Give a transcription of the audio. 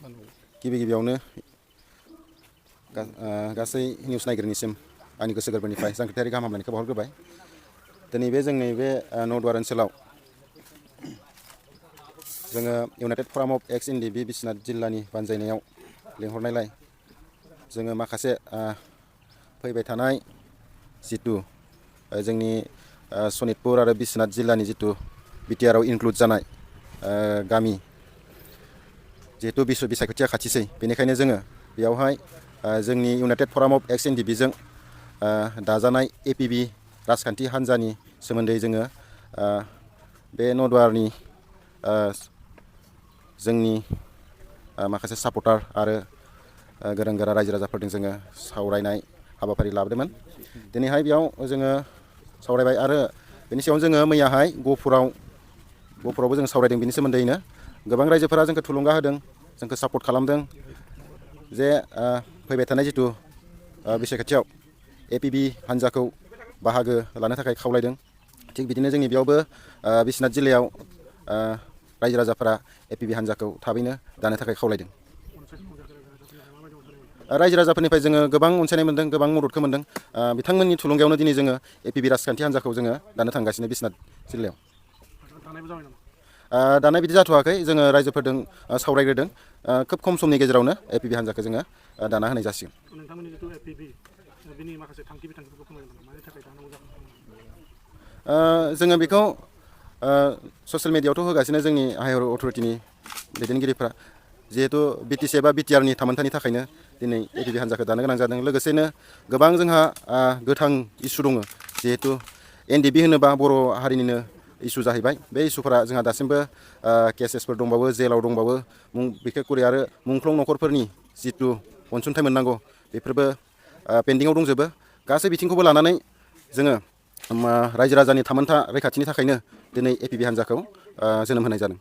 गिबि गिबियावनो गासै निउस नायगिरिनिसिम आंनि गोसो गोरबोनिफ्राय जांख्रिथायारि गाहाम हामलायनायखौ बावहरग्रोबाय। दिनै बे जोंनि बे नौदुवार ओनसोलाव जोङो इउनाइटेड फराम अफ एक्स-NDFB बिश्वनाथ जिल्लानि बानजायनायाव लिंहरनायलाय जोङो माखासे फैबाय थानाय जितु जोंनि सनितपुर आरो बिश्वनाथ जिल्लानि जितु बिटिआरआव इनक्लुड जानाय गामि जिहेतु बिसायख'थिया खाथिसै, बेनिखायनो जोङो बेयावहाय जोंनि इउनाइटेड फराम अफ एक्स-NDFB जों दाजानाय APB राजखान्थि हान्जानि सोमोन्दै जोङो बे नौदुवारनि जोंनि माखासे सापर्टार आरो गोरों गोरा रायजो राजाफोरजों जोङो सावरायनाय हाबाफारि लाबोदोंमोन। दिनैहाय बेयाव जोङो सावरायबाय आरो बेनि सायाव जोङो मैयाहाय गहपुरावबो जों सावरायदों। बेनि सोमोन्दैनो गोबां रायजोफोरा जोंखौ थुलुंगा होदों, जोंखौ सापर्ट खालामदों जे फैबाय थानाय जितु बिसायख'थियाव APB हान्जाखौ बाहागो लानो थाखाय खावलायदों। थिग बिदिनो जोंनि बेयावबो बिश्वनाथ जिल्लायाव रायजो राजाफोरा APB हान्जाखौ थाबैनो दानो थाखाय खावलायदों। रायजो राजाफोरनिफ्राय जोङो गोबां अनसायनाय मोन्दों, गोबां मददखौ मोन्दों। बिथांमोननि थुलुंगायावनो दिनै जोङो APB राजखान्थि हान्जाखौ जोङो दानो थांगासिनो बिश्वनाथ जिल्लायाव। दानाय बिदि जाथ'वाखै, जोङो रायजोफोरजों सावरायग्रोदों। खोब खम समनि गेजेरावनो APB हान्जाखौ जोङो दाना होनाय जासिगोन। नोंथांमोननि जितु APB बिनि माखासे थांखि बिथांखिफोरखौ फोरमायनो मानि थाखाय दानांगौ जादों? जोङो बेखौ ससियेल मिडियायावथ' होगासिनो जोंनि हायर अथ'रिटिनि दैदेनगिरिफ्रा, जिहेतु BTC एबा BTRनि थामोनथानि थाखायनो दिनै APB हान्जाखौ दानो गोनां जादों। लोगोसेनो गोबां जोंहा गोथां इसु दङ, जिहेतु NDB होनोबा बर' हारिनिनो इसु जाहैबाय। बे इसुफोरा जोंहा दासिमबो केसेसफोर दंबावो, जेलाव दंबावो, बिखेखकरि आरो मुंख्लं न'खरफोरनि जितु अनसुंथाइ मोननांगौ बेफोरबो पेन्डिङाव दंजोबो। गासै बिथिंखौबो लानानै जोङो रायजो राजानि थामोनथा रैखाथिनि थाखायनो दिनै APB हान्जाखौ जोनोम होनाय जादों।